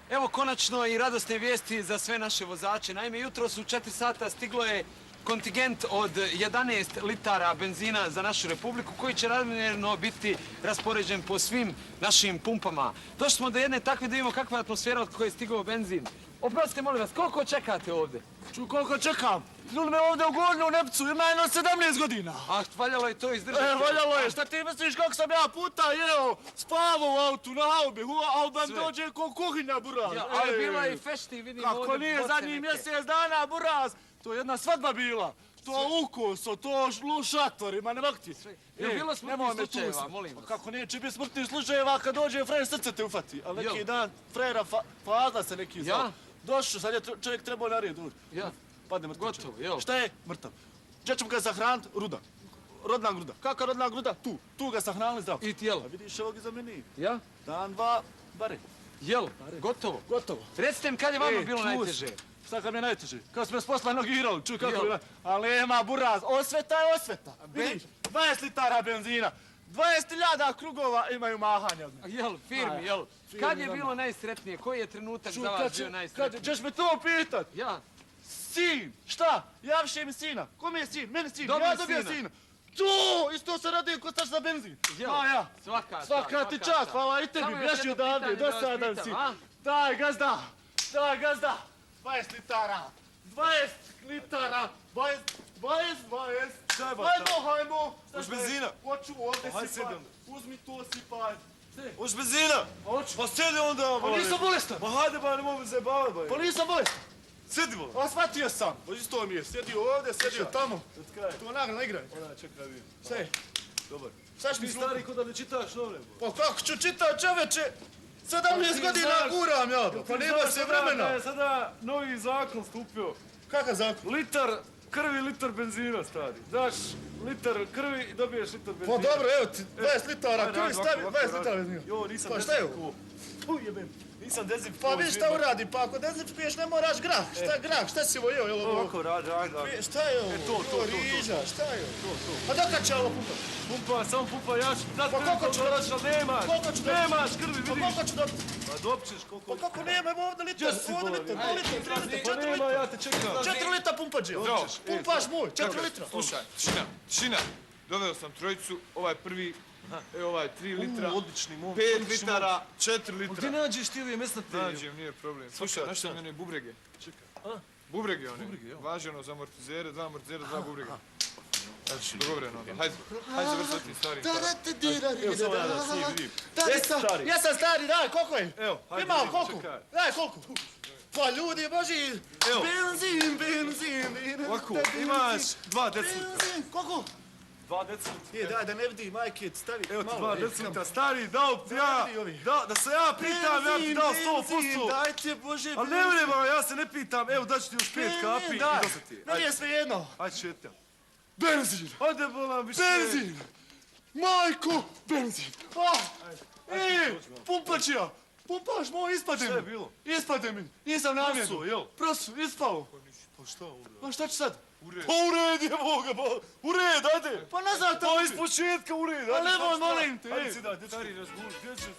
Evo konačno i radosne vijesti za sve naše vozače. Naime, jutros u 4 sata stiglo je kontingent od 11 litara benzina za našu republiku koji će ravnomjerno biti raspoređen po svim našim pumpama. Došli smo do jedne takve da vidimo kakva je atmosfera od koje je stigao benzin. Oprostite, molim vas, koliko čekate ovdje? Koliko čekam? Ljudi me ovdje u Gornju Nepcu, ima jedno 17 godina. A valjalo je to izdržati. Valjalo je, šta ti misliš kako sam ja puta jeo, spavao u autu na haubi, a vam dođe ko kuhinja buraz. Ali bila je i fešti, vidim ovdje. Kako nije zadnjih mjesec dana buraz, to je jedna svadba bila. To ukoso, to šator, ima ne mogu ti. Je bilo smrtnih slučajeva, molim vas? Kako neće biti smrtnih slučajeva kad dođe frer srce te ufati. Ali neki dan frera Fazla se neki zvao. Ja? Došao, sad je čovjek trebao na red ući. Ja. Padne mrtav. Gotovo, jel? Šta je? Mrtav. Gdje ćemo ga sahraniti? Ruda. Rodna gruda. Kakva rodna gruda? Tu. Tu ga sahranili zdravo. I tijelo. A vidiš ovog iza meni. Ja? Dan, dva, bare. Jel? Gotovo? Gotovo. Recite mi kad je vama bilo najteže? Šta kad mi je najteže? Kad smo s posla nogirali, čuj kako je. Ali nema buraz, osveta je osveta. Vidiš, 20 litara benzina, 20.000 krugova imaju mahanja. Jel, firmi, jel? Kad je bilo najsretnije? Koji je trenutak za vas bio najsretniji? Češ me to pitat? Ja? Sin, šta? Javiše mi sina. Kome je sin? Meni sin. Dobio Ja dobio sina. sina. To, isto se radi ko staš za benzin. Jel? A ja. Svaka ti čast, hvala i tebi, Samo još bježi jedno odavde, pitanje da vas dosadan pitam, si. a? Daj gazda, 20 litara, 20 litara, 20. Hajmo. Hoć benzina? Hoću, ovdje Hajde, sipaj. sedi onda. Uzmi to sipaj. Hoć benzina? Hoću. Pa sjedi onda, Pa nisam bolestan. Ma hajde ba, ne mogu se zabavat ba. Pa nisam bolestan. Sjedi bo. Pa shvatio sam. Pa isto mi je, sjedio ovdje, sjedio tamo. Kaj? To nagrana igraj. Ona, čekaj vidim. Sve. Dobar. Šta ćeš mi Ti stari? stari ko da ne čitaš novine bo. Pa kako ću čitat čoveče? 17 godina guram ja. Pa nema se vremena. Da je sada novi zakon stupio. Kakav zakon? Litar krvi, litar benzina, stari. Daš litar krvi i dobiješ litar benzina. Pa dobro, evo ti 20 litara krvi stavi, 20 litara benzina. Jo, nisam Pa šta je dezinfikuo. Fuj jebem. Nisam dezinfikuo. Pa vi šta uradi, pa ako dezinfikuješ ne moraš grah. Šta je grah, šta si ovo jeo, jel ovo? Ovako radi, ajde. Šta je ovo? to. Riža, šta je ovo? Pa dokad će ovo pumpat? Pumpa, samo pumpa, ja ću dat Pa koliko ću dobiti? ali nemaš. Koliko ću dobiti? Nemaš krvi, Pa vidiš. koliko ću dobiti? Pa dobćeš koliko. Pa kako nema, evo ovdje litar, Gdje si, ovdje bolan? litar, 2 litra, 3 litra, Pa 4 nema, litra. ja te čekam. 4 litra pumpađe. Zdravo. Pumpaš moj, 4 litra. Slušaj, tišina. Doveo sam trojicu, ovaj prvi, ovaj 3 litra, Odlični mom. 5 litara, 4 Gdje litra. nađeš ti ove mesnate? Nađem, nije problem. Slušaj, našli sam one bubrege. Čekaj. Bubrege one. Bubrege, evo. Važi ono za amortizere, 2 amortizere, 2 bubrege. Dogovoreno onda. Hajde završati tim starim. Evo samo ja da snijem, vidim. Stari. Ja sam stari, daj, koliko je? Evo, hajde. Imao vidimo, koliko? čekaj. Daj, koliko? Pa ljudi boži, Evo. benzin. Ovako, imaš 2 decilitra. Benzin, koliko? 2 decilitra. Je, daj, da ne vidi, majke, stavi Evo ti malo. 2 decilitra, stari, dao ti ja. vidi ovi. Da se ja pitam, ja ti dao 100%. Dajte, bože, Ali ne vrema, ja se ne pitam, evo daću ti još 5 kapi i daj. dosta ti je. Meni je sve jedno. Ajde šetnjam. Benzin, Ajde bolam više. benzin. Majko, benzin. Pumpačija. Pumpaš moj, ispade mi. Šta je bilo? Ispade mi. Nisam namjerno. Prosuo, jel? Prosu, ispao. Pa šta ovdje? Pa šta ću sad? Ured. Pa ured je Boga, pa ured, ajde. Pa nazad tamo. Pa iz početka ured. Pa nemoj, molim te. Ajde si daj, dečko. Stari razgovor, gdje će